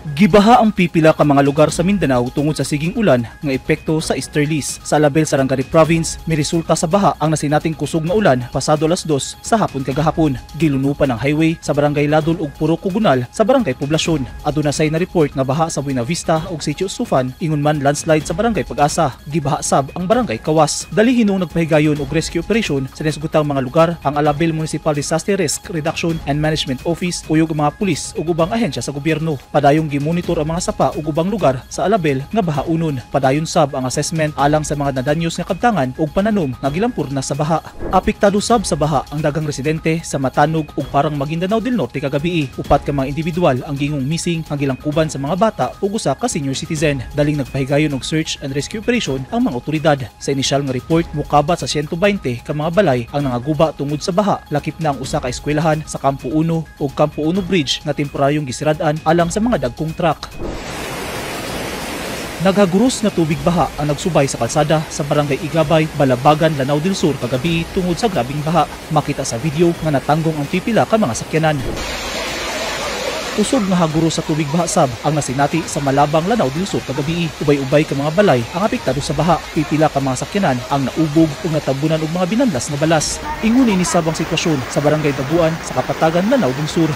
Gibaha ang pipila ka mga lugar sa Mindanao tungod sa siging ulan nga epekto sa easterlies. Sa Alabel, Sarangani Province, miresulta sa baha ang nasinating kusog nga ulan pasado alas 2 sa hapon kagahapon. Gilunupan ang highway sa Barangay Ladol ug Purok Kugunal sa Barangay Poblasyon. Aduna say na report nga baha sa Buena Vista ug Sitio Sufan, ingon man landslide sa Barangay Pag-asa. Gibaha sab ang Barangay Kawas. Dali hinung nagpahigayon og rescue operation sa nasugutang mga lugar ang Alabel Municipal Disaster Risk Reduction and Management Office, uyog ang mga pulis ug ubang ahensya sa gobyerno. Padayong gimonitor ang mga sapa ug ubang lugar sa Alabel nga bahaunon. Padayon sab ang assessment alang sa mga nadanyos nga kabtangan ug pananom nga gilampur na sa baha. Apektado sab sa baha ang daghang residente sa Matanog ug Parang, Maguindanao del Norte kagabii. Upat ka mga individual ang gingong missing nga gilangkuban sa mga bata ug usa ka senior citizen. Daling nagpahigayon og search and rescue operation ang mga otoridad. Sa inisyal nga report, mukabat sa 120 ka mga balay ang nangaguba tungod sa baha, lakip na ang usa ka eskwelahan sa Campo 1 ug Campo 1 Bridge nga temporaryong gisirad-an alang sa mga dagkong truck. Naghaguros nga tubig baha ang nagsubay sa kalsada sa Barangay Igabay, Balabagan, Lanao del Sur kagabi tungod sa grabing baha. Makita sa video nga natanggong ang pipila ka mga sakyanan. Usog nga haguros sa tubig baha sab ang nasinati sa Malabang, Lanao del Sur kagabi. Ubay-ubay ka mga balay ang apektado sa baha. Pipila ka mga sakyanan ang naubog ug natabunan og mga binanlas nga balas. Ingon ini sab ang sitwasyon sa Barangay Daguan sa Kapatagan, Lanao del Sur.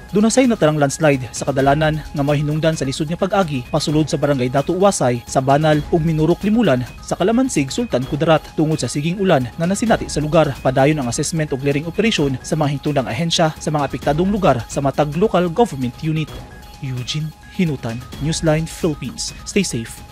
Dunasay natarang landslide sa kadalanan nga mahinungdan sa lisod nga pag-agi pasulod sa Barangay Datu Wasay sa Banal ug Minurok Limulan sa Kalamansig, Sultan Kudarat tungod sa siging ulan nga nasinati sa lugar. Padayon ang assessment ug clearing operation sa mga hintundang ahensya sa mga apektadong lugar sa matag local government unit. Eugene Hinutan, Newsline Philippines. Stay safe.